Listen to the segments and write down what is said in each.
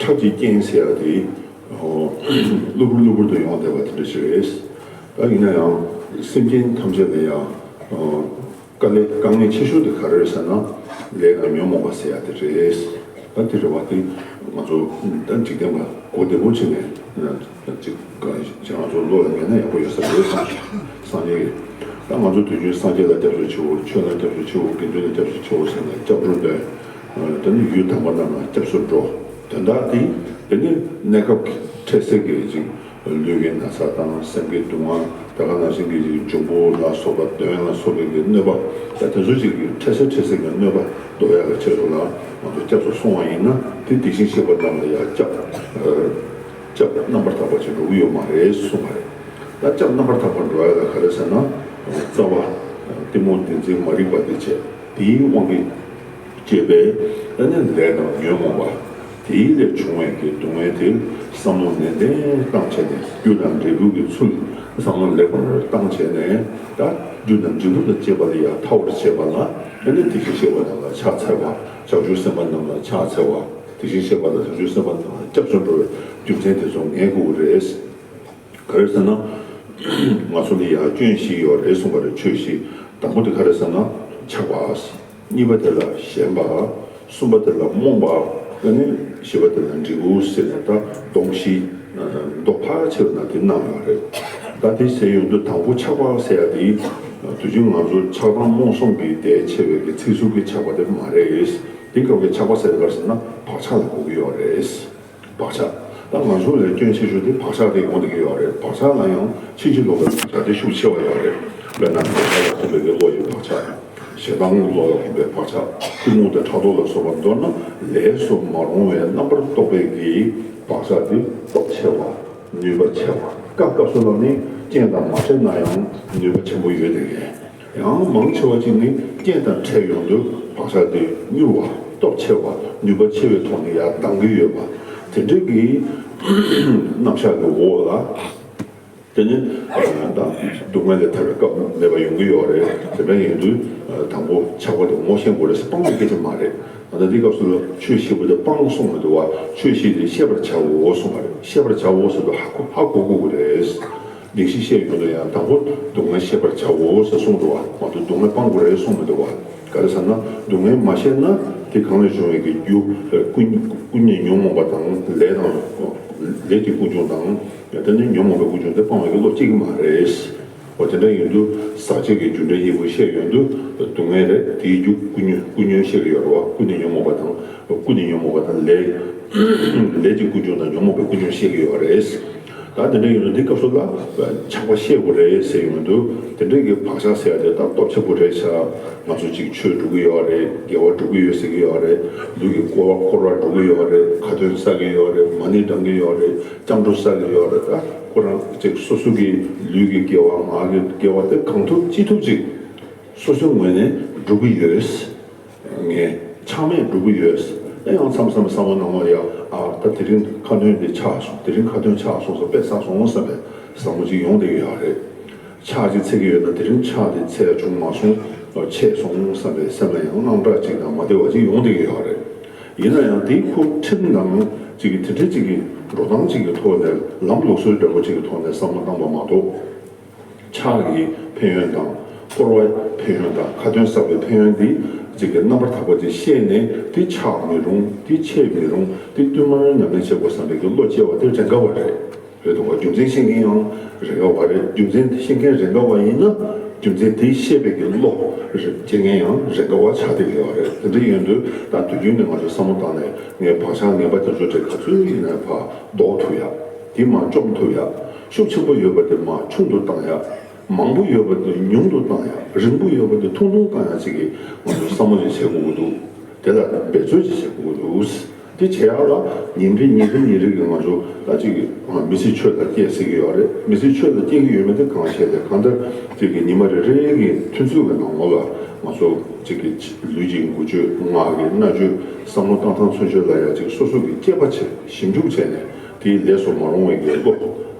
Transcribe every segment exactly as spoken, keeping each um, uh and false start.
ཁྲག་གི་རྐྱེན་ཟེར་ཡ་དེ་གློ་བུར་གློ་བུར་དུ་ཡོང་བསྡད་པ་དེ་འདྲ་ཞིག་རེད། ད་ཡིན་ན་ཡང་སེམས་ཅན་ཐམས་ཅད་ལ་ཡང་དཀའ་ལས་དཀའ་ངལ་ཆེ་ཤོས་དེ་ག་རེ་རེད་ཟེར་ན། ལས་དང་ཉོན་མོངས་པ་ཟེར་ཡ་དེ་རེད། ད་དེ་རེད་བ། དེ་ང་ཚོ་ད་འཇིག་རྟེན་པ་གོ་བདེ་པོ་བྱས་ནས་ཅིག་ང་ཚོ་བློ་ལ་ངེས་ན་ཡག་པོ་ཡོད་ས་རེད་བསམ། སངས་རྒྱས་ཀྱི། ད་ང་ཚོ་དུས་རྒྱུན་སངས་རྒྱས་ལ་སྐྱབས་སུ་མཆིའོ། ཆོས་ལ་སྐྱབས་སུ་མཆིའོ། དགེ་འདུན་ལ་སྐྱབས་སུ་མཆིའོ་ཟེར་ནས་སྐྱབས་འགྲོ་འདོན། དེ་ནི་ཡུལ་དམ་པ་རྣམས་ལ་སྐྱབས་སུ་འགྲོ། དོན་དག་དེ་དེ་ནི་གནས་སྐབས་འཕྲལ་སེལ་གྱི་ཅིག་ལུས་ཀྱི་ན་ཚ་དང་སེམས་ཀྱི་སྡུག་བསྔལ། དེ་ག་ནང་བཞིན་གྱི་ཅིག་འབྱུང་པོ་ལ་སོགས་པ་གདོན་ལ་སོགས་པའི་གི་གནོད་པ། ད་དེ་ཚོ་ཅིག་གི་འཕྲལ་སེལ་འཕྲལ་སེལ་གྱི་གནོད་པ་ཟློག་ཡག་གི་ཆེད་དུ་ལ་ང་ཚོ་སྐྱབས་སུ་སོང་བ་ཡིན་ན། དེ་དེ་བཞིན་གཤེགས་པ་རྣམས་ལ་ཡང་སྐྱབས་སྐྱབས་རྣམ་པར་དག་པ་ཅིག་འགྲོ་གི་ཡོད་མ་རེད་གསུངས་པ་རེད། ད་སྐྱབས་རྣམ་པར་དག་པར་འགྲོ་ཡ་ལ་ག་རེ་ཟེར་ན། རྩ་བ་གཏི་མུག་བདེན་འཛིན་མ་རིག་པ་དེ་བྱས། དེའི་དབང་གིས་སྐྱེས་པའི་ཨ་ནི་ལས་དང་ཉོན་མོངས་པ། དེའི་ལས་བྱུང་བའི་གི་སྡུག་བསྔལ་དེ་བསམ་བློ་ནན་ཏན་བཏང་བྱས་ནས། རྒྱུ་དང་འབྲས་བུ་གི་ཚུལ་བསམ་བློ་ལེགས་པར་བཏང་བྱས་ནས། ད་རྒྱུ་དང་འབྲས་བུ་དང་བཅས་པ་ལ་ཡང་ཐར་བར་བྱེད་པ་ལ་ཨ་ནི་དེ་བཞིན་གཤེགས་པ་རྣམས་ལ་ཕྱག་འཚལ་བ། བྱང་ཆུབ་སེམས་དཔའ་རྣམས་ལ་ཕྱག་འཚལ་བ། དེ་བཞིན་གཤེགས་པ་དང་བྱང་ཆུབ་སེམས་དཔའ་རྣམས་ལ་སྐྱབས་སུ་འགྲོ་བའི་རྒྱུ་མཚན་དེ་ཚོ་ངེས་དགོས་ཀྱི་རེད། ག་རེ་ཟེར་ན། ང་ཚོ་ལ་ཡང་སྐྱོན་བཞི་ཡོད་རེད་གསུངས་པ་རེད། ཆོས་བཞི། དང་པོ་དེ་ག་རེ་ཟེར་ན་ཆགས་པ། གཉིས་པ་དེ་ལ་ཞེན་པ། གསུམ་པ་དེ་ལ་རྨོངས་པ། ཨ་ནི་བཞི་པ་དེ་ལ་འབྲས་བུ་ཟེར་ནས། ད་སྡོམ་བཞི་མདོ་ཕལ་ཆེ་བ་ན་དེ་གནང་ཡོད་རེད། ད་དེ་ཟེར་ཡོང་དུས་དང་པོ་ཆགས་པ་ཟེར་ཡ་དེ་དུས་རྒྱུན་ང་ཚོ་ཆགས་སྡང་རྨོངས་གསུམ་གྱི་ཟླས་ཕྱེ་བའི་གི་ཚིག་ཟུར་གྱི་ཆགས་པ་དེ་མ་རེད། དེ་སྐབས་ཀྱི་ཆགས་པ་ཟེར་དེ་ག་རེ་ཟེར་ན་བག་ཆགས་ལ་གོ་གི་ཡོད་རེད། བག་ཆགས། ད་ང་ཚོ་ལ་སྐྱོན་ཆེ་ཤོས་དེ་བག་ཆགས་དེ་ཡོང་བསྡད་ཀྱི་ཡོད་རེད། བག་ཆགས་ལ་ཡང་ཕྱིན་ཅི་ལོག་གི་བག་ཆགས་དེ་ཤུགས་ཆེ་བ་ཡོད་རེད། དཔེར་ན་ནམ་མཁའ་ལ་གོམས་པའི་གི་བློ་ཡི་བག་ཆགས། ཞེ་སྡང་གི་བློ་ལ་གོམས་པའི་བག་ཆགས། གཏི་མུག་དང་ཕྲག་དོག་ལ་སོགས་པ། མདོར་ན་ལས་སུ་མ་རུང་བའི་རྣམ་པར་རྟོག་པའི་གི་བག་ཆགས་དེ་སྟོབས་ཆེ་བ། ནུས་པ་ཆེ་བ། སྐབས་སྐབས་སུ་ལ་ནི་རྐྱེན་དང་མ་འཕྲད་ན་ཡང་ནུས་པ་ཆེན་པོ་ཡོད་དེ་གས། ཡང་མང་ཆེ་བ་ཅིག་ནི་རྐྱེན་དང་འཕྲད་ཡོང་དུས་བག་ཆགས་དེ་མྱུར་བ། སྟོབས་ཆེ་བ། ནུས་པ་ཆེ་བའི་ཐོག་ནས་ཡར་ལྡང་གི་ཡོད་པ། དེ་འདྲ་གི་རྣམ་གཞག་གི་འོག་ལ། དེ་ནི་ད་སྡུག་བསྔལ་ལས་ཐར་བའི་སྐབས་མེད་པ་ཡོང་གི་ཡོད་རེད། དེ་འདྲ་ཡིན་དུས་དང་པོ་ཆགས་པ་དེ་ངོ་ཤེས་དགོས་རེད། སྤང་བའི་སྐད་ཆ་མ་རེད། ད་ལྟ་འདི་སྐབས་སུ་ཆོས་བཤད་པ་དེ་སྤང་གསུངས་མི་འདུག་བ། ཆོས་བཤད་དེ་ཤེས་པར་བྱའོ་གསུངས་པ་རེད། ཤེས་པར་བྱའོ་ཟེར་དུས་ཧ་གོ་ཧ་གོ་དགོས་ཀྱི་རེད། བདེན་བཞི་བཤད་ཡོང་དུས་ཡང་དང་པོ་སྡུག་བསྔལ་ཤེས་པར་བྱའོ་ཟེར་གསུངས་འདུག་བ། མ་གཏོགས་སྡུག་བསྔལ་སྤང་དགོས་རེད་གསུངས་མི་འདུག་བ། ག་རེ་ཟེར་ན་སྡུག་བསྔལ་མ་ཤེས་ན་དེ་གང་ལས་བྱུང་བའི་གི་རྒྱུ། ཀུན་ཀུན་ནས་ཉོན་མོངས་པ་དང་ལས་དང་། ལས་ཀྱི་ཀུན་འབྱུང་དང་། དེ་ནས་ཉོན་མོངས་པའི་ཀུན་འབྱུང་དེ་སྤང་བའི་གི་བློ་སྐྱེ་གི་མ་རེད། འོ་དེ་འདྲ་ཡིན་དུས་ཟག་བཅས་ཀྱི་རྒྱུ་འབྲས་གཉིས་པོ་བཤད་ཡོང་དུས་སྡུག་བསྔལ་རེད། དེའི་རྒྱུ་ཀུན་ཉོན་ཀུན་ཉོན་བཤད་ཀྱི་ཡོད་རེད་བ། ཀུན་ནས་ཉོན་མོངས་པ་དང་། ཀུན་ནས་ཉོན་མོངས་པ་དང་ལས། ལས་ཀྱི་ཀུན་འབྱུང་དང་ཉོན་མོངས་པའི་ཀུན་འབྱུང་བཤད་ཀྱི་ཡོད་རེད། ད་དེ་འདྲ་ཡིན་དུས་འདི་སྐབས་སུ་ལ་ཆགས་པ་ཤེས་དགོས་རེད་ཟེར་ཡོང་དུས། དེ་འདྲ་གི་བག་ཆགས་ཟེར་ཡ་དེ་ད་སྟོབས་ཆེན་པོ་རེད་ཤག་ང་ཚོ་ཅིག་ཆོས་སྒྲུབ་ཀྱི་ཡོད་རེད། དགེ་བ་སྒྲུབ་ཀྱི་ཡོད་ཟེར་གྱི་ཡོད་རེད། ལུས་ཀྱི་འཁོར་བ་འཁོར་བ་སྒྲུབ་ཀྱི་ཡོད་རེད། ཁ་ཏོན་བསགས་ཀྱི་ཡོད་རེད། མ་ཎི་བགྲང་གི་ཡོད་རེད། སྐྱབས་འགྲོ་བསགས་ཀྱི་ཡོད་རེད། ད་ཁོ་རང་ཅིག་སོ་སོ་གི་ལུས་ཀྱི་དགེ་བ་ངག་གི་དགེ་བ་དེ་གང་ཐུབ་ཅི་ཐུབ་ཅིག་སོ་སོའི་ངོས་ནས་སྒྲུབ་ཀྱི་ཡོད། ངས་ཆག་མེད་སྒྲུབ་ཀྱི་ཡོད། ཨེ་ཡང་མཚམས་མཚམས་བསམ་བློ་ནང་ལ་ཡ། ཨ་ད་དེ་རིང་ཁ་ཏོན་དེ་ཆག་སོང་། དེ་རིང་ཁ་ཏོན་ཆག་སོང་ཟེར། དཔེ་བསགས་སོང་བསམ་པའི་བསམ་བློ་ཅིག་ཡོང་བསྡད་ཀྱི་ཡོད་རེད། ཕྱག་ཅིག་འཚལ་གྱི་ཡོད་ན་དེ་རིང་ཕྱག་དེ་འཚལ་བྱུང་མ་སོང་། ཆད་སོང་བསམ་པའི་སེམས་ལ་ཡང་དངངས་སྐྲག་ཅིག་དང་མ་བདེ་བ་ཅིག་ཡོང་བསྡད་ཀྱི་ཡོད་རེད། ཡིན་ན་ཡང་དེའི་ཁུངས་ཁྲིམས་དང་ཅིག་གི་དེ་འདྲ་ཅིག་གི་འགྲོ་སྟངས་ཅིག་གི་ཐོག་ནས། ལམ་ལུགས་སྲོལ་འདྲ་པོ་ཅིག་གི་ཐོག་ནས་བསམ་བློ་བཏང་པ་མ་གཏོགས། ཕྱག་གི་ཕན་ཡོན་དང་། སྐོར་བའི་ཕན་ཡོན་དང་། ཁ་ཏོན་བསགས་པའི་ཕན་ཡོན་འདི་ཅིག་གི་རྣམ་པར་དག་པ་ཅིག་ཤེས་ནས། དེ་ཆག་མི་རུང་། དེ་ཆད་མི་རུང་། དེ་བསྟུད་མར་ཉམས་ལེན་བྱེད་དགོས་བསམ་པའི་གི་བློ་སྐྱེ་བ་དེ་རེ་འགའ་བ་རེད། རེད་འདུག་བ། རྒྱུ་མཚན་ཤེས་མཁན་ཡང་རེ་འགའ་བ་རེད། རྒྱུ་མཚན་ཤེས་མཁན་རེ་འགའ་བ་ཡིན་ན། རྒྱུ་མཚན་དེ་ཤེས་པའི་གི་བློ་རེ་སྐྱེ་མཁན་ཡང་རེ་འགའ་བ་ཆགས་བསྡད་ཡོད་རེད། དེ་འདྲ་ཡིན་དུས་ད་དུས་རྒྱུན་ནས་ང་ཚོ་བསམ་བློ་བཏང་ནས། ངས་བག་ཆགས་ངན་པ་དེ་ཚོ་དེ་ག་ཚོད་ཡིན་ན་ཕར་ཟློག་ཐུབ་ཡ། དེ་མར་བཅོམ་ཐུབ་ཡ། ཤུགས་ཆེན་པོ་ཡོད་པ་དེ་མར་ཆུང་དུ་བཏང་ཡ། མང་པོ་ཡོད་པ་དེ་ཉུང་དུ་བཏང་ཡ། རིང་པོ་ཡོད་པ་དེ་ཐུང་ཐུང་བཏང་ཡ་ཅིག་གི་ང་ཚོ་བསམ་བློ་ཞིག་བྱེད་དགོས་ཀྱི་འདུག་དེ་ལ་འབད་རྩོལ་ཞིག་བྱེད་དགོས་ཀྱི་འདུག་དེ་བྱེད་ཡག་ལ་ཉིན་རེ་ཉིན་རེ་ཉིན་རེ་གི་ང་ཚོ་ད་ཅིག་གི་མི་ཚེ་ཆོས་ལ་སྐྱེལ་སྲིད་ཀྱི་ཡོད་རེད། མི་ཚེ་ཆོས་ལ་སྐྱེལ་གྱི་ཡོད་མེད་དེ་གང་ཤེས་ཏེ། གང་ལྟར་ཅིག་གི་ཉི་མ་རེ་རེ་གི་ཐུན་ཚོད་ཀྱི་ནང་ལོགས་ལ་ང་ཚོ་ཅིག་གི་ལུས་ཀྱི་འགུལ་སྐྱོད། ངག་གི་སྨྲ་བརྗོད། བསམ་བློ་བཏང་སྟངས་ཚུན་ཆད་ལ་ཡང་ཅིག་སོ་སོ་གི་དཔྱད་པ་བྱེད། ཞིབ་འཇུག་བྱས་ནས། དེའི་ལས་སུ་མ་རུང་བའི་གི་བློ།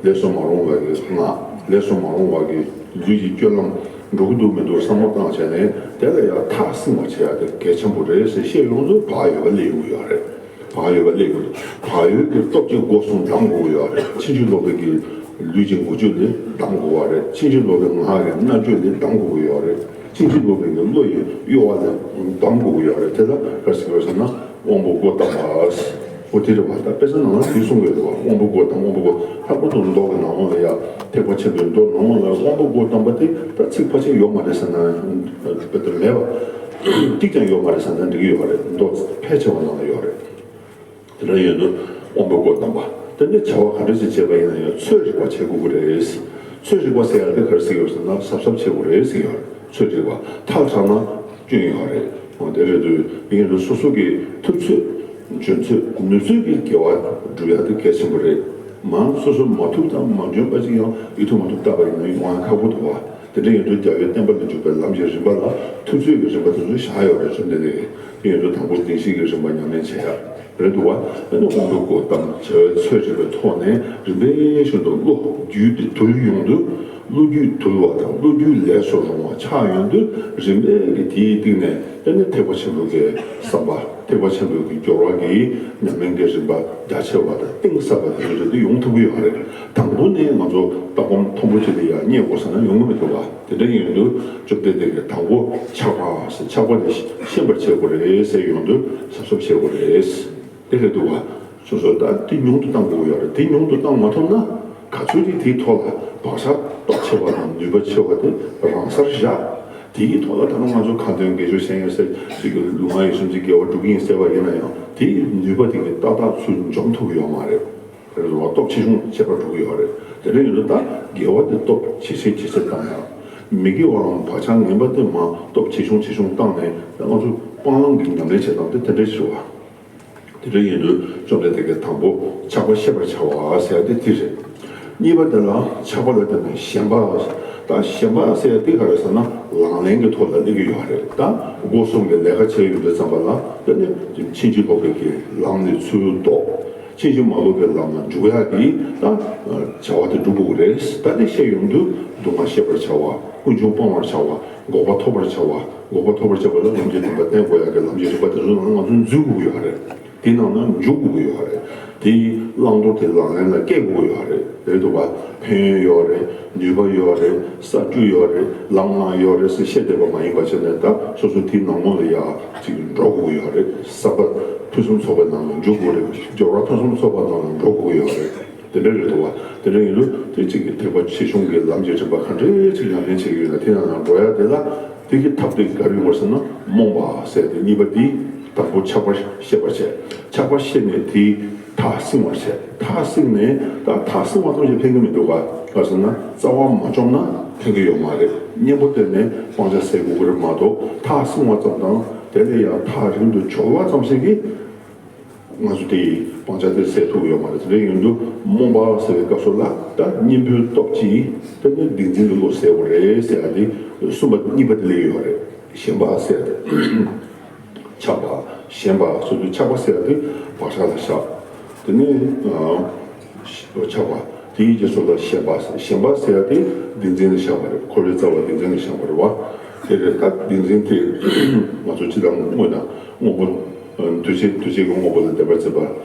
ལས་སུ་མ་རུང་བའི་གི་ངག་ལས་སུ་མ་རུང་བ་གི་ལུས་ཀྱི་སྤྱོད་ལམ་འགྲོ་གི་འདུག་མི་འདུག་བསམ་བློ་བཏང་བྱས་ནས། དེ་ལ་ཡང་ཐག་བསྲིང་བ་བྱེད་ཡ་དེ་གལ་ཆེན་པོ་རེད་ཟེར་བཤད་ཡོང་དུས་བག་ཡོད་པ་སླེབས་ཡོང་གི་ཡོད་རེད། བག་ཡོད་པ་སླེབས་དགོས་འདུག་བག་ཡོད་ཀྱི་སྟོབས་ཀྱིས་སྒོ་གསུམ་བསྡམ་དགོས་ཀྱི་ཡོད་རེད། ཕྱིན་ཅི་ལོག་པའི་གི་ལུས་ཀྱི་མགོ་བཅོས་ལས་བསྡམ་དགོས་པ་རེད། ཕྱིན་ཅི་ལོག་པའི་ངག་གི་རྣ་བཅོས་ལས་བསྡམ་དགོས་ཀྱི་ཡོད་རེད། ཕྱིན་ཅི་ལོག་པའི་གི་བློ་ཡི་གཡོ་བ་ལས་བསྡམ་དགོས་ཀྱི་ཡོད་རེད། དེ་ལ་ག་རེ་ཟེར་དགོས་ཟེར་ན། དབང་པོ་སྒོ་བསྡམས་པ། འོ་དེ་རེད་བ། ད་དཔེ་ཆ་ནང་ལ་དེ་གསུང་གི་རེད་བ། དབང་པོ་སྒོ་བསྡམས། དབང་པོ་སྒོ། ལྷག་པར་དུ་མདོ་གི་ནང་ལ་ཡ། ཐེག་པ་ཆེན་པོའི་མདོ་ནང་ལ་དབང་པོ་སྒོ་བསྡམས་པ་དེ་ད་ཚིག་ཕལ་ཆེར་ཡོད་མ་རེད་ཟེར་ན། དཔེ་དེ་མེད་པ། གཅིག་ཀྱང་ཡོད་མ་རེད་ཟེར་ན་འགྲིག་གི་ཡོད་རེད། མདོ་ཕལ་ཆེ་བ་ནང་ལ་ཡོད་རེད། དེ་འདྲ་ཡིན་དུས་དབང་པོ་སྒོ་བསྡམས་པ། དེ་ནས་བྱ་བ་ག་འདྲ་ཞིག་བྱེད་པ་ཡིན་ན་ཡང་ཚོད་རིག་པ་བྱེད་དགོས་ཀྱི་རེད། ཚོད་རིག་པ་ཟེར་ཡ་དེ་ག་རེ་ཟེར་གྱི་ཡོད་ཟེར་ན། གཟབ་གཟབ་བྱེད་དགོས་རེད་ཟེར་གྱི་ཡོད་རེད། ཚོད་རིག་པ། ཐག་ཆག་ན་སྐྱོན་ཡོད་རེད། འོ་དེ་རེད་དུས་ཡིན་དུས་སོ་སོ་གི་ཐུབ་ཚོད། འཇོན་ཚོད། ནུས་ཚོད་ཀྱི་དགེ་བ་སྒྲུབ་ཡ་དེ་གལ་ཆེན་པོ་རེད། མ་སོ་སོ་མ་ཐུབ་དང་མ་འཇོན་པ་ཅིག་ཡང་ཡིད་ཐུབ་མ་ཐུབ་བལྟ་བ་ཡིན་ན་ཡོང་ཡ་ཁག་པོ་འདུག་བ། དེ་འདྲ་ཡིན་དུས་རྒྱལ་བའི་བསྟན་པ་ལ་འཇུག་པའི་ལམ་གྱི་རིམ་པ་ལ་ཐུབ་ཚོད་ཀྱི་རིམ་པ་དེ་ཚོ་བཞག་ཡོད་རེད། བཅོམ་ལྡན་འདས་ཀྱིས། དེ་ཡིན་དུས་དང་པོ་བདེན་བཞིའི་རིམ་པ་ཉམས་ལེན་བྱེད་ཡ་རེད་འདུག་བ། ཨ་ནི་དབང་པོ་སྒོ་བསྡམས་བྱ་བའི་ཚོད་རིག་པའི་ཐོག་ནས་རིམ་པས་བཞིན་དུ་བློ་རྒྱུད་དེ་དུལ་ཡོང་དུས། བློ་རྒྱུད་དུལ་བ་དང་བློ་རྒྱུད་ལས་སུ་རུང་བ་ཆགས་ཡོང་དུས། རིམ་པས་ཀྱི་དེའི་སྟེང་ནས་དེ་ནི་ཐེག་པ་ཆེན་པོ་གི་བསམ་པ། ཐེག་པ་ཆེན་པོའི་གི་སྦྱོར་བ་གི་ཉམས་ལེན་གྱི་རིམ་པ་རྒྱ་ཆེ་བ་དང་གཏིང་ཟབ་པ་དེ་ཚོ་དེ་ཡོང་ཐུབ་ཀྱི་ཡོད་རེད། དང་པོ་ནས་ང་ཚོ་ལྟ་སྒོམ་མཐོན་པོ་ཅིག་ལ་ཡང་རྙེད་དགོས་ཟེར་ན་ཡོང་གི་མི་འདུག་ག། དེ་འདྲ་ཡིན་དུས་བཅོམ་ལྡན་འདས་ཀྱིས་དང་པོ་ཆགས་པ་ཟེར། ཆགས་པ་ལས་ཤེས་པར་བྱེད་དགོས་རེད་ཟེར་ཡོང་དུས་གཟབ་གཟབ་བྱེད་དགོས་རེད། དེ་རེད་འདུག་བ། སོ་སོ་ད་དེ་ཉུང་དུ་བཏང་དགོས་ཡོད་རེད། དེ་ཉུང་དུ་བཏང་མ་ཐུབ་ན་ག་ཚོད་ཅིག་དེའི་ཐོག་ལ་བག་ཆགས་སྟོབས་ཆེ་བ་དང་ནུས་པ་ཆེ་བ་དེ་རང་སར་བཞག་དེའི་ཐོག་ལ་ད་ནང་ང་ཚོ་ཁ་འདོན་དགེ་སྦྱོར་གཞན་ཡང་སེ་ཅིག་གི་ལུས་ངག་ཡིད་གསུམ་གྱི་དགེ་བ་སྒྲུབ་ཀྱི་ཡིན་ཟེར་བ་ཡིན་ན་ཡང་། དེའི་ནུས་པ་དེ་གི་ཏག་ཏག་ཚུར་འཇོམས་ཐུབ་ཀྱི་ཡོད་མ་རེད། རེད་འདུག་བ། སྟོབས་ཆེ་ཆུང་ཁྱད་པར་འགྲོ་གི་ཡོད་རེད། དེ་འདྲ་ཡིན་དུས་ད་དགེ་བ་དེ་སྟོབས་ཇེ་ཆེ་ཇེ་ཆེར་བཏང་ཡག་མི་དགེ་བའམ་བག་ཆགས་ངན་པ་དེ་མར་སྟོབས་ཇེ་ཆུང་ཇེ་ཆུང་བཏང་ནས། ད་ང་ཚོ་སྤང་བླང་གི་ཉམས་ལེན་བྱེད་སྟངས་དེ་དེ་འདྲ་ཞིག་རེད་བ། དེ་འདྲ་ཡིན་དུས་བཅོམ་ལྡན་འདས་ཀྱིས་དང་པོ་ཆགས་པ་ཤེས་པར་བྱ་བ་ཟེར་ཡ་དེ་དེ་རེད། གཉིས་པ་དེ་ལ་ཆགས་པ་ལ་བརྟེན་ནས་ཞེན་པ། ད་ཞེན་པ་ཟེར་ཡ་དེ་ག་རེ་ཟེར་ན། ལག་ལེན་གྱི་ཐོག་ལ་སླེབས་ཀྱི་ཡོད་རེད། ད་སྒོ་གསུམ་གྱི་ལས་ཀ་བྱས་ཡོང་དུས་ཙམ་པ་ལ། དེ་ནི་ཕྱིན་ཅི་ལོག་པའི་གི་ལམ་ནས་ཚུར་ལྡོག་ཕྱིན་ཅི་མ་ལོག་པའི་ལམ་ལ་འཇུག་ཡག་གི་ད་བྱ་བ་དེ་སྒྲུབ་དགོས་ཀྱི་རེད། ད་དེ་ཤེས་ཡོང་དུས་སྡུག་བསྔལ་ཤེས་པར་བྱ་བ། ཀུན་འབྱུང་སྤང་བར་བྱ་བ། འགོག་པ་ཐོབ་པར་བྱ་བ། འགོག་པ་ཐོབ་པར་བྱ་བ་ལ་ལམ་གྱི་བདེན་པ་བསྟེན་དགོས་ཡག་གི་ལམ་གྱི་རིམ་པ་དེ་ཚོ་ནང་ང་ཚོ་འཛུལ་དགོས་ཀྱི་ཡོད་རེད། དེ་ནང་ན་འཇུག་དགོས་ཀྱི་ཡོད་རེད། དེའི་བླང་དོར་དེ་ལག་ལེན་ལ་བཀལ་དགོས་ཀྱི་ཡོད་རེད། རེད་འདུག་བ། ཕན་ཡོན་ཡོད་རེད། ནུས་པ་ཡོད་རེད། ས་བཅུ་ཡོད་རེད། ལམ་ལྔ་ཡོད་རེད་ཟེར་བཤད་བསྡད་པ་མ་ཡིན་པ་བྱས་ནས། ད་སོ་སོ་དེའི་ནང་ལོགས་ལ་ཡ་ཅིག་འགྲོ་དགོས་ཀྱི་ཡོད་རེད། ཟབ་པ་ཕུན་སུམ་ཚོགས་པའི་ནང་ལ་འཇུག་དགོས་རེད། སྦྱོར་བ་ཕུན་སུམ་ཚོགས་པ་ནང་ལ་འགྲོ་དགོས་ཀྱི་ཡོད་རེད། དེ་འདྲ་རེད་འདུག་བ། དེ་འདྲ་ཡིན་དུས་དེ་གཅིག་གི་ཐེག་པ་ཆེ་ཆུང་གི་ལམ་གྱི་རིམ་པ་ག་འདྲའི་ཅིག་ཉམས་ལེན་བྱེད་ཀྱི་ཡོད་ན། དེ་ནང་ལ་འགྲོ་ཡ་དེ་ལ་དེ་གི་ཐབས་དེ་ག་རེ་ཡོད་ཟེར་ན། རྨོངས་པ་ཟེར་དེ་གཉིས་པ་དེ། དང་པོ་ཆགས་པ་ཤེས་པར་བྱེད། ཆགས་པ་ཤེས་ནས་དེའི་མཐར་སྲིང་བར་བྱེད། མཐར་སྲིང་ནས། ད་མཐར་སྲིང་བ་ཙམ་གྱིས་ཕན་གྱི་མི་འདུག་ག། ག་རེ་ཟེར་ན། རྩ་བ་མ་བཅོམ་ན་ཕན་གྱི་ཡོད་མ་རེད། གཉེན་པོ་བསྟེན་ནས་སྤང་བྱ་སེལ་དགོས་ཀྱི་རེད་མ་གཏོགས། མཐར་སྲིང་བ་ཙམ་དང་། དེ་ལས་ཡང་མཐར་རིང་དུ་གྱོལ་བ་ཙམ་ཞིག་གིས་ང་ཚོ་དེའི་སྤང་བྱ་དེ་སེལ་ཐུབ་ཀྱི་ཡོད་མ་རེད། དེ་འདྲ་ཡིན་དུས་རྨོངས་པ་ཟེར་བའི་སྐབས་སུ་ལ། ད་གཉེན་པོའི་སྟོབས་ཀྱིས་དེ་ནི་བདེན་འཛིན་གྱི་བློ་སེལ་དགོས་རེད་ཟེར་ཡ་དེ་གསུམ་པ་གཉིས་པ་དེ་སླེབས་ཡོད་རེད། ཞེན་པ་ཟེར་ཡ་དེ། ཆགས་པ། ཞེན་པ་ཟེར་དུས་ཆགས་པ་ཟེར་ཡ་དེ་བག་ཆགས་ལ་བཞག་དེ་ནི་ཆགས་པ། དེའི་རྗེས་སུ་ལ་ཞེན་པ་ཟེར། ཞེན་པ་ཟེར་ཡ་དེ་བདེན་འཛིན་ལ་བཞག་པ་རེད། འཁོར་བའི་རྩ་བ་བདེན་འཛིན་ལ་བཞག་པ་རེད་བ། དེ་རེད། ད་བདེན་འཛིན་དེ་ང་ཚོ་སྤྱིར་བཏང་དངོས་དང་དངོས་པོ། འདུས་བྱས། འདུས་བྱས་ཀྱི་དངོས་པོ་ལ་བདེན་པར་འཛིན་པ།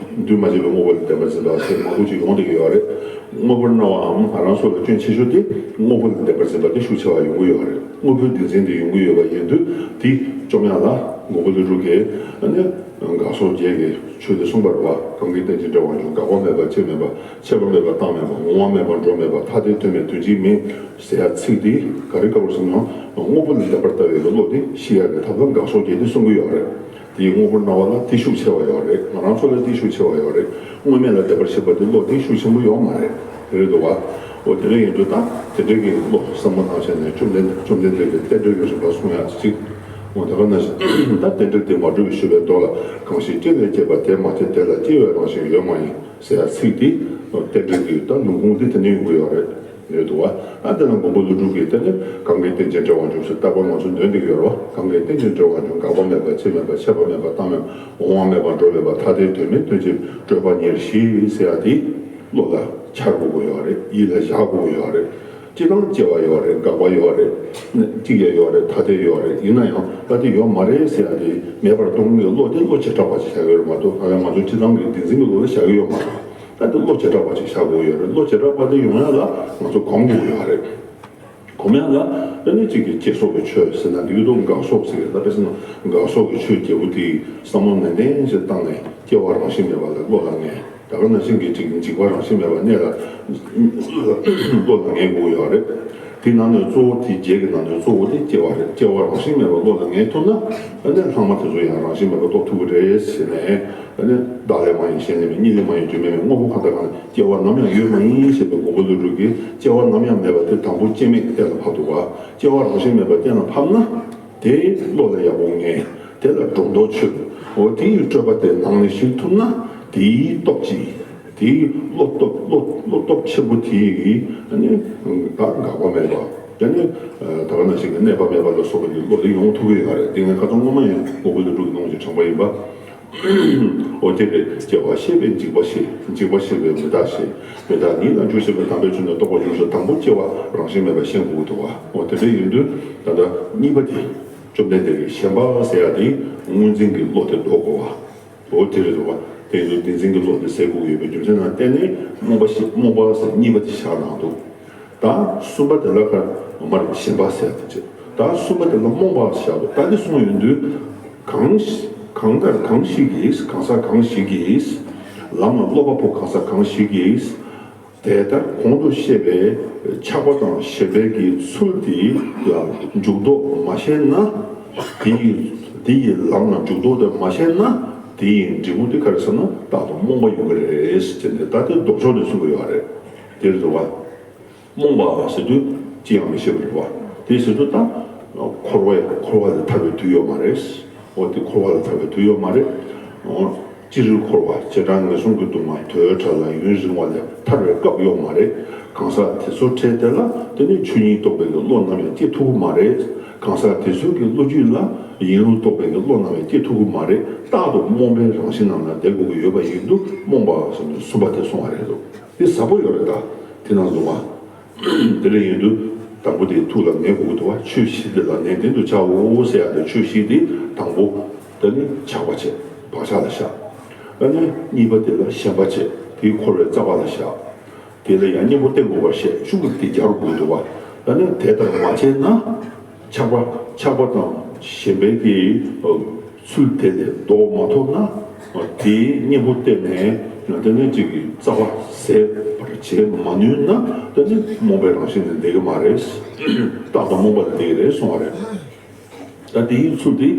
འདུས་མ་བྱས་པའི་དངོས་པོ་ལ་བདེན་པར་འཛིན་པ་ཟེར་མང་པོ་ཅིག་ཡོང་བསྡད་ཀྱི་ཡོད་རེད། དངོས་པོར་སྣང་བའམ་ང་རང་ཚོ་ལ་སྐྱོན་ཆེ་ཤོས་དེ་དངོས་པོ་ལ་བདེན་པར་འཛིན་པ་དེ་ཤུགས་ཆེ་བ་ཡོང་གི་ཡོད་རེད། དངོས་པོའི་བདེན་འཛིན་དེ་ཡོང་གི་ཡོད་པ་ཡིན་དུས། དེ་བཅོམ་ཡག་ལ་མགོན་པོ་ཀླུ་སྒྲུབ་ཀྱིས་ཨ་ནི་དགག་སོགས་བརྒྱད་ཀྱི་ཆོས་དེ་གསུངས་པ་རེད་བ། གང་གིས་རྟེན་ཅིང་འབྲེལ་བར་འབྱུང་། འགག་པ་མེད་པ་ཆད་མེད་པ། ཆད་པ་མེད་པ་རྟག་མེད་པ། འོང་བ་མེད་པ་འགྲོ་མེད་པ། ཐ་དད་དོན་མེད་དོན་གཅིག་མིན་ཟེར་ཡ་ཚིག་དེ་ག་རེ་སྐབས་སུ་ཡང་དངོས་པོ་ལ་བདེན་པར་ལྟ་བའི་བློ་དེ་ཤེས་ཡག་གི་ཐབས་ལ་དགག་སོགས་བརྒྱད་དེ་གསུང་གི་ཡོད་རེད། དེའི་དངོས་པོར་སྣང་བ་ལ་དེ་ཤུགས་ཆེ་བ་ཡོད་རེད། ང་རང་ཚོ་ལ་དེ་ཤུགས་ཆེ་བ་ཡོད་རེད། དངོས་མེད་ལ་བདེན་པར་ཤེས་པ་དེ་བློ་དེ་ཤུགས་ཆེན་པོ་ཡོད་མ་རེད། རེད་འདུག་བ། འོ་དེ་འདྲ་ཡིན་དུས་ད་དེ་འདྲ་གི་བློ་བསམ་བློ་བཏང་བྱས་ནས་བཅོམ་ལྡན་བཅོམ་ལྡན་འདས་ཀྱི་རྟེན་འབྲེལ་གྱི་རིམ་པ་གསུང་ཡག་ཅིག་འོ་ད་ག་ནང་བཞིན་ད་རྟེན་འབྲེལ་དེ་མ་གྲུབ་པའི་ཞུ་བའི་མདོ་ལ། གང་ཞིག་སྤྲེལ་ལས་སྐྱེས་པ་དེ་མ་ཐེབས། དེ་ལ་སྐྱེ་བའི་རང་བཞིན་ཡོད་མ་ཡིན་ཟེར་ཡག་ཚིག་དེ། རྟེན་འབྲེལ་གྱི་ད་ལུང་ཁུངས་དེ་དེ་ནས་ཡོང་གི་ཡོད་རེད། ཡོད་འདུག་བ། ཨ་དེ་ལ་མགོན་པོ་ཀླུ་སྒྲུབ་ཀྱིས་དེ་ནི་གང་གིས་རྟེན་ཅིང་འབྲེལ་བར་འབྱུང་ཟེར་རྟག་པར་ང་ཚོ་འདོན་བསྡད་ཀྱི་ཡོད་རེད་བ། གང་གིས་རྟེན་ཅིང་འབྲེལ་བར་འབྱུང་། འགག་པ་མེད་པ་ཆད་མེད་པ། ཆད་པ་མེད་པ་རྟག་མེད་པ། འོང་བ་མེད་པ་འགྲོ་མེད་པ། ཐ་དད་དོན་མེད་དོན་གཅིག་སྤྲོས་པ་ཉེར་ཞི་ཟེར་ཡ་དེ་བློ་ལ་འཆར་དགོས་ཀྱི་ཡོད་རེད། ཡིད་ལ་བཞག་དགོས་ཀྱི་ཡོད་རེད། སྤྱིར་བཏང་སྐྱེ་བ་ཡོད་རེད། འགག་པ་ཡོད་རེད། གཅིག་ཡང་ཡོད་རེད། ཐ་དད་ཡོད་རེད། ཡིན་ན་ཡང་ད་དེ་ཡོད་མ་རེད་ཟེར་ཡ་དེ་མེད་པར་གཏོང་གི་བློ་དེ་བློ་བྱེ་བྲག་པ་ཅིག་བཞག་གི་ཡོད་རེད་མ་གཏོགས། ད་ལྟ་ང་ཚོ་སྤྱིར་བཏང་གི་བདེན་འཛིན་གྱི་བློ་ལ་བཞག་གི་ཡོད་མ་རེད། ད་དེ་བློ་བྱེ་བྲག་པ་ཅིག་བཞག་དགོས་ཡོད་རེད། བློ་བྱེ་བྲག་པ་དེ་ཡོང་ཡ་ལ་ང་ཚོ་གོམས་དགོས་ཡོད་རེད། གོམས་ཡ་ལ་ཨ་ནི་གཅིག་གི་བསྐྱེད་རྫོགས་ཀྱི་ཆོས་ཟེར་ན་འདི་གི་འདུག་འགག་སོགས་ཟེར་གི། ད་དཔེ་བཞག་ན་འགག་སོགས་ཀྱི་ཆོས་བརྒྱད་པོ་དེ་བསམ་བློ་ནན་ཏན་ཞིག་བཏང་ནས་སྐྱེ་བ་རང་བཞིན་མེད་པ་ལ་བློ་ལ་ངེས། ད་ག་ནང་བཞིན་གྱི་གཅིག་འཇིག་པ་རང་བཞིན་མེད་པ་གནས་ལ་བློ་ལ་ངེས་དགོས་ཡོད་རེད། དེ་ནང་ནས་གཙོ་བོ་དེ་བརྒྱད་ཀྱི་ནང་ནས་གཙོ་བོ་དེ་སྐྱེ་བ་རེད། སྐྱེ་བ་རང་བཞིན་མེད་པ་བློ་ལ་ངེས་ཐུབ་ན་ཨ་ནི་ལྷག་མ་དེ་ཚོ་ཡང་རང་བཞིན་མེད་པ་རྟོགས་ཐུབ་ཀྱི་རེད་ཟེར་ནས། ཨ་ནི་བདག་ལས་མ་ཡིན་གཞན་ལས་མེད། གཉིས་ལས་མ་ཡིན་རྒྱུ་མེད་མེད། དངོས་པོ་གང་དང་གང་ལ་སྐྱེ་བ་ནམ་ཡང་ཡོད་མ་ཡིན་ཞེས་པའི་མགོན་པོ་ཀླུ་སྒྲུབ་ཀྱིས་སྐྱེ་བ་ནམ་ཡང་མེད་པ་དེ་དང་པོ་སྐྱེ་མེད་གཏན་ལ་ཕབ་འདུག་ག་སྐྱེ་བ་རང་བཞིན་མེད་པ་གཏན་ལ་ཕབ་ན། དེ་བློ་ལ་ཡག་པོ་ངེས། དེ་ལ་སྒྲོ་འདོགས་ཆོད། འོ་དེའི་སྤྲོས་པ་དེ་ནང་ནས་ཞིག་ཐུབ་ན། དེའི་སྟོབས་ཀྱིས། དེའི་བློ་སྟོབས་བློ་བློ་སྟོབས་ཆེན་པོ་དེ་ཡིས་ཨ་ནི་ད་འགག་པ་མེད་པ། ཨ་ནི་ད་ག་ནང་བཞིན་གྱི་གནས་པ་མེད་པ་ལ་སོགས་པ་ཡི་བློ་དེ་ཡོང་ཐུབ་ཀྱི་ཡོད་རེད། དེ་ངས་ཁ་སང་སྔོན་མ་ཡང་མགོན་པོ་ཀླུ་སྒྲུབ་ཀྱི་ནང་ཞིག་དྲངས་པ་ཡིན་པ། འོ་དེ་རེད། སྐྱེ་བ་ཤེས་པས་འཇིག་པ་ཤེས། འཇིག་པ་ཤེས་པས་མི་རྟག་ཤེས། མི་རྟག་ཉིད་ལ་འཇུག་ཤེས་པས་དམ་པའི་ཆོས་ནི་རྟོགས་པར་འགྱུར་ཟེར། དང་པོ་སྐྱེ་བ་རང་བཞིན་མེད་པ་ཤེས་དགོས་ཀྱི་འདུག་བ། འོ་དེ་འདྲ་ཡིན་དུས་ད་ལྟ་གཉིས་པ་དེ་བཅོམ་ལྡན་འདས་ཀྱིས་ཞེན་པ་ཟེར་ཡ་དེ་དངོས་འཛིན་གྱི་བློ་དེ་ལྡོག་དགོས་བ། འོ་དེ་རེད་འདུག་བ། དེ་ཡིན་དུས་བདེན་འཛིན་གྱི་བློ་དེ་ཟད་དགོས་ཀྱི་ཡོད་པའི་རྒྱུ་མཚན་ལ་བརྟེན་ནས་རྨོངས་པ་ཤེས་རྨོངས་པ་ཟེར་གཉིས་པ་དེ་བཞག་གནང་འདུག་ད་གསུམ་པ་དེ་ལ་ཁར་མར་ཞེན་པ་ཟེར་དེ་བྱེད། ད་གསུམ་པ་དེ་ལ་རྨོངས་པ་ཟེར་བ། ད་འདི་གསུངས་ཡོང་དུས་གང་ཞིག་གང་ལྟར་གང་ཞིག་གིས། གང་ཟག་གང་ཞིག་གིས་ལམ་ལ་སློབ་པ་པོ་གང་ཟག་གང་ཞིག་གིས་དེ་ལྟར་གོང་དུ་བཤད་པའི་ཆགས་པ་དང་ཞེན་པའི་གི་ཚུལ་དེ་ལ་འཇུག་ལྡོག་མ་ཤེས་ན། དེ་ཡི་དེ་ཡི་ལམ་ལ་འཇུག་ལྡོག་དེ་མ་ཤེས་ན། དེ་ཡི་འབྲས་བུ་དེ་ག་རེ་ཟེར་ན་རྟག་ཏུ་རྨོངས་པ་ཡོང་གི་རེད་ཟེར་ནས། ད་དེ་ལྡོག་ཕྱོགས་ནས་གསུང་གི་ཡོད་རེད། དེ་རེད་འདུག་བ། རྨོངས་པ་ཟེར་དུས་ཅི་ཡང་མི་ཤེས་པ་རེད་བ། དེ་ཟེར་དུས་ད་འཁོར་བའི་འཁོར་བ་ལས་ཐར་བའི་དུས་ཡོད་མ་རེད། འོ་དེ་འཁོར་བ་ལས་ཐར་བའི་དུས་ཡོད་མ་རེད། འོ་སྤྱིར་འཁོར་བ་བྱེ་བྲག་ངན་སོང་གི་སྡུག་བསྔལ་དུས་དྲག་ལ་ཡུན་རིང་བ་ལས་ཐར་བའི་སྐབས་ཡོད་མ་རེད། གང་ཟག་དེ་ཚོ་འཕྲད་དེ་ལ་དེ་ནི་ཆོས་ཉིད་རྟོགས་པའི་གི་བློ་ནམ་ཡང་སྐྱེ་ཐུབ་ཀྱི་མ་རེད། གང་ཟག་དེ་ཚོའི་གི་བློ་རྒྱུད་ལ་ཡིན་ལུགས་རྟོགས་པའི་གི་བློ་ནམ་ཡང་སྐྱེ་ཐུབ་ཀྱི་མ་རེད། རྟག་ཏུ་རྨོངས་པའི་རང་བཞིན་ནང་ལ་བསྡད་དགོས་ཀྱི་ཡོད་པ་ཡིན་དུས་རྨོངས་པ་ཟེར་ནས་གསུམ་པ་དེ་གསུངས་པ་རེད་འདུག་དེ་ཟབ་པོ་ཡོད་རེད། ད་དེ་ནང་ལུང་བ། དེ་འདྲ་ཡིན་དུས་དང་པོ་དེ་ཐུགས་ལ་ངེས་དགོས་ཀྱི་འདུག་བ། ཆོས་བཞི་འདི་ལ་ནན་ཏན་དུ་བྱའོ་ཟེར་ཡ་དེ། ཆོས་བཞི་དེ་དང་པོ་དེ་ནི་ཆགས་པ་བྱས་བག་ཆགས་ལ་བཞག་ཨ་ནི་གཉིས་པ་དེ་ལ་ཞེན་པ་བྱས་དེའི་འཁོར་བའི་རྩ་བ་ལ་བཞག་དེ་ལ་ཡང་གཉེན་པོ་བསྟེན་དགོས་པར་བཤད། ཤུགས་ཀྱིས་དེ་སྦྱར་དགོས་ཀྱི་འདུག་བ། ཨ་ནི་དེ་ལྟར་མ་བྱས་ན། ཆགས་པ་ཆགས་པ་དང་ཞེན་པའི་གི་ཚུལ་དེ་ལས་ལྡོག་མ་ཐུབ་ན། དེའི་གཉེན་པོ་བསྟེན་ནས་དེ་ནས་ཅིག་གི་རྩ་བ་ཟད་པར་བྱེད་མ་ནུས་ན། དེ་ནི་རྨོངས་པའི་རང་བཞིན་ལས་འདས་ཀྱི་མ་རེད། རྟག་ཏུ་རྨོངས་པ་ལས་འདས་ཀྱི་རེད་གསུངས་པ་རེད། ད་དེའི་ཚུལ་དེ་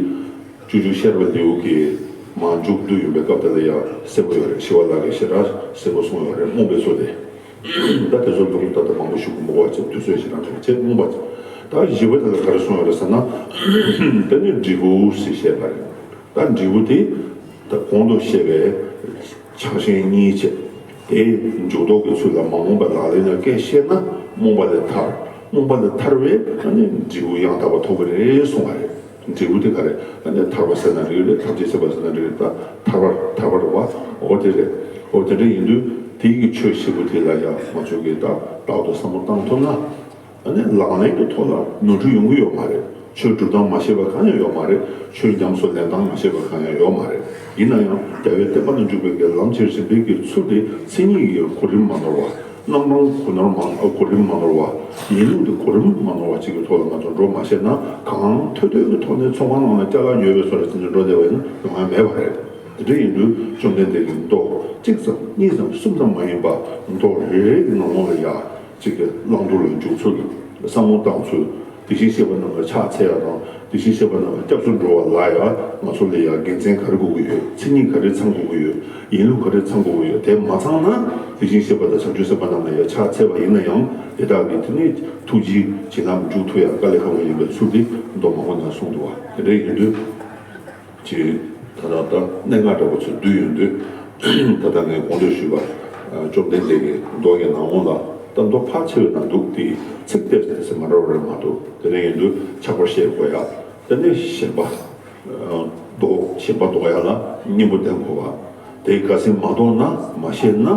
སྤྱོད་འཇུག་ཤེས་རབ་ལེའུ་གི་མ་མཇུག་བསྡུ་ཡོང་པའི་སྐབས་དེ་ལ་ཡང་གསལ་པོ་ཡོད་རེད། ཞི་བ་ལྷ་གིས་ཞེ་དྲག་གསལ་པོ་གསུངས་ཡོད་རེད། རྨོངས་པའི་ཚུལ་དེ། ད་དེ་ཚོ་ལུང་ད་ལྟ་མང་པོ་ཞུ་དགོས་མི་འདུག་བ། ཅེས་དུས་ཚོད་ཞེ་དྲག་འགྲོ་བྱས་རྨོངས་པ། ད་བཞི་པ་དེ་ལ་ག་རེ་གསུངས་ཡོད་རེད་ཟེར་ན། དེ་ནི་འབྲས་བུ་ཞེས་བཤད་པ་རེད། ད་འབྲས་བུ་དེ་ད་གོང་དུ་བཤད་པའི་ཆགས་ཞེན་གཉིས་བྱས། དེ་འཇུག་ལྡོག་གི་ཚུལ་ལ་མ་རྨོངས་པ་ལག་ལེན་ལ་སྐྱེས་ཤེས་ན་རྨོངས་པ་ལས་ཐར། རྨོངས་པ་ལས་ཐར་བས་ཨ་ནི་འབྲས་བུ་ཡང་དག་པ་ཐོབ་ཀྱི་རེད་གསུངས་པ་རེད། འབྲས་བུ་དེ་ག་རེད། ཨ་ནི་ཐར་པ་ཟེར་ན་འགྲིག་རེད། ཐམས་ཅད་མཁྱེན་པ་ཟེར་ན་འགྲིག་རེད། ད་ཐར་པ་ཐར་པ་རེད་བ། འོ་དེ་རེད། འོ་དེ་འདྲ་ཡིན་དུས་དེ་ཡི་ཆོས་བཞི་པོ་དེ་ལ་ཡང་ང་ཚོ་གིས་ད་རྟག་ཏུ་བསམ་བློ་བཏང་ཐུབ་ན། ཨ་ནི་ལག་ལེན་གྱི་ཐོག་ལ་ནོར་འཁྲུལ་ཡོང་གི་ཡོད་མ་རེད། ཆོས་སྒྲུབ་སྟངས་མ་ཤེས་པ་གང་ཡང་ཡོད་མ་རེད། ཆོས་ཉམས་སུ་ལེན་སྟངས་མ་ཤེས་པ་གང་ཡང་ཡོད་མ་རེད། ཡིན་ན་ཡང་རྒྱལ་བའི་བསྟན་པ་ལ་འཇུག་པའི་གི་ལམ་ཁྱེར་ཞིང་པའི་གི་ཚུལ་དེ་མཚན་ཉིད་ཀྱི་གོ་རིམ་མ་ནོར་བ། རྣམ་གྲངས་གོ་ནོར་མ་གོ་རིམ་མ་ནོར་བ། ཡིན་ལུགས་དེ་གོ་རིམ་མ་ནོར་བ་ཅིག་གི་ཐོག་ལ་ང་ཚོ་འགྲོ་མ་ཤེས་ན། གང་ཐོས་ཐོས་ཀྱི་ཐོག་ནས་ཚོང་ཁང་ནང་ལ་ཅ་ལག་ཉོས་པའི་བཟོ་འདྲ་ཅིག་འགྲོ་བསྡད་པ་ཡིན་ན་ཡོང་ཡ་མེད་པ་རེད། དེ་འདྲ་ཡིན་དུས་བཅོམ་ལྡན་འདས་ཀྱིས་མདོ་གཅིག་ཙམ་གཉིས་ཙམ་གསུམ་ཙམ་མ་ཡིན་པ་མདོ་རེ་རེ་གི་ནང་ལོགས་ལ་ཡ། གཅིག་གི་བླང་དོར་ལ་འཇུག་ཚུལ། བསམ་བློ་བཏང་ཚུལ། དེ་བཞིན་གཤེགས་པ་རྣམས་ལ་ཕྱག་འཚལ་ཡ་དང་། དེ་བཞིན་གཤེགས་པ་རྣམས་ལ་སྐྱབས་སུ་འགྲོ་བ་ལ་ཡ་ང་ཚོ་ལ་ཡ་དགེ་མཚན་ག་རེ་དགོས་ཀྱི་ཡོད། མཚན་ཉིད་ག་རེ་ཚང་དགོས་ཀྱི་ཡོད། ཡིན་ལུགས་ག་རེ་ཚང་དགོས་ཀྱི་ཡོད། དེ་མ་ཚང་ན་དེ་བཞིན་གཤེགས་པ་དང་བྱང་ཆུབ་སེམས་དཔའ་རྣམས་ལ་ཡ་ཕྱག་འཚལ་བ་ཡིན་ན་ཡང་། དེ་དག་གི་དེ་ནི་ཐུགས་རྗེ་བྱིན་རླབས་འཇུག་ཐུབ་ཡ་དཀའ་ལས་ཁག་པོ་ཡིན་པའི་ཚུལ་དེ་མདོ་མང་པོ་ནང་གསུངས་འདུག་བ། དེ་འདྲ་ཡིན་དུས། ཅེས་ད་ལྟ་ད་གནད་འགག་འདྲ་པོ་ཚོ་བསྡུས་ཡོང་དུས། ད་ལྟ་ངས་གོང་དུ་ཞུས་པ། བཅོམ་ལྡན་འདས་ཀྱི་མདོ་ཡི་ནང་ལོགས་ལ་ད་མདོ་ཕལ་ཆེ་བའི་ནང་འདུག་དེ་ཚིག་གཏེར་ཟེར་མ་འདྲ་བ་རེད་མ་གཏོགས། དེ་འདྲ་ཡིན་དུས་ཆགས་པར་བཤད་དགོས་ཡ། དེ་ནས་ཞེན་པ་ལྡོག་ཞེན་པ་ལྡོག་ཡ་ལ་གཉེན་པོ་བསྟེན་དགོས་པ། དེ་ག་ཚོད་མ་ལྡོག་ན་མ་ཤེས་ན་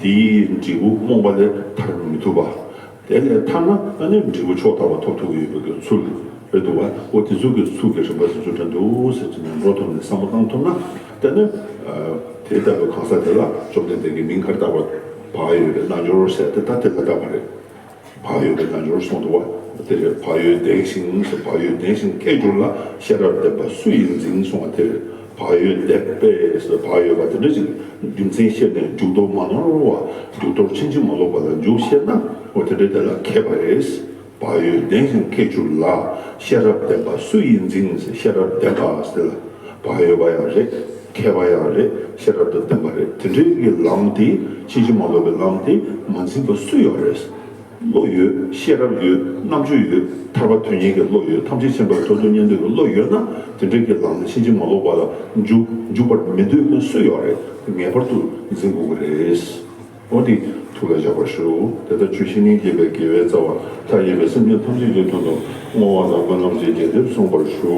དེའི་འབྲས་བུ་རྨོངས་པ་ལས་ཐར་མི་ཐུབ་པ། དེ་ལས་ཐར་ན་ཨ་ནི་འབྲས་བུ་མཆོག་ཐོབ་པ་ཐོབ་ཐུབ་ཀྱི་ཡོད་པའི་གི་ཚུལ་རེད་འདུག་བ། འོ་དེ་ཚོ་གི་ཚུལ་གྱི་རིམ་པ་དེ་ཚོ་འདྲ་འདུག་ཟེར་གྱི་ནས་འགྲོ་ཐུབ་ནས་བསམ་བློ་བཏང་ཐུབ་ན། དེ་ནི་དེ་ལྟ་བུའི་གང་ཟག་དེ་ལ་བཅོམ་ལྡན་འདས་ཀྱིས་མིང་ག་རེ་བཏགས་པ། བག་ཡོད་པའི་རྣལ་འབྱོར་ཟེར་དེ་ད་དེ་ལ་བཏགས་པ་རེད། བག་ཡོད་པའི་རྣལ་འབྱོར་གསུངས་འདུག་བ། དེ་རེད། བག་ཡོད་ལྡན་ཞིང་ཟེར། བག་ཡོད་ལྡན་ཞིང་ཁྱད་གྱུར་ལ། ཤེས་རབ་ལྡན་པ་སུ་ཡིས་འཛིན་གསུངས་པ་དེ་རེད། བག་ཡོད་ལྡན་པས་ཟེར། བག་ཡོད་པ་དེ་འདྲ་ཞིག་རྒྱུ་མཚན་ཤེས་ནས་འཇུག་ལྡོག་མ་ནོར་བ། འཇུག་ལྡོག་ཕྱིན་ཅི་མ་ལོག་པ་ལ་འཇུག་ཤེས་ན། འོ་དེ་འདྲའི་དེ་ལ་མཁས་པ་རེད། བག་ཡོད་ལྡན་ཞིང་ཁྱད་གྱུར་ལ། ཤེས་རབ་ལྡན་པ་སུ་ཡིས་འཛིན་ཟེར། ཤེས་རབ་ལྡན་པ་ཟེར་ལ། བག་ཡོད་པ་ཡང་རེད། མཁས་པ་ཡང་རེད། ཤེས་རབ་དང་ལྡན་པ་རེད། དེ་འདྲའི་གི་ལམ་དེ། ཕྱིན་ཅི་མ་ལོག་པའི་ལམ་དེ་མ་འཛིན་པ་སུ་ཡོད་རེད། བློ་ཡོད། ཤེས་རབ་ཡོད། རྣམ་དཔྱོད་ཡོད། ཐར་པ་དོན་གཉེར་གྱི་བློ་ཡོད། ཐམས་ཅད་མཁྱེན་པ་ཐོབ་ཐུབ་ཉན་ཐོས་ཀྱི་བློ་ཡོད་ན། དེ་འདྲའི་གི་ལམ་དེ་ཕྱིན་ཅི་མ་ལོག་པ་ལ་འཇུག་འཇུག་པར་མི་འདོད་མཁན་སུ་ཡོད་རེད། ངེས་པར་དུ་འཛིན་དགོས་ཀྱི་རེད། འོ་དེ་ཐུགས་ལ་བཞག་པར་ཞུ། དེ་ལྟར་ཆོས་བཤེས་གཉེན་བརྒྱད་པའི་དགེ་བའི་རྩ་བ་མཐའ་ཡས་པའི་སེམས་ཅན་ཐམས་ཅད་ཀྱི་དོན་དུ་བསྔོ་བ་དང་སྨོན་ལམ་གྱི་རྒྱས་འདེབས་གསུངས་པར་ཞུ།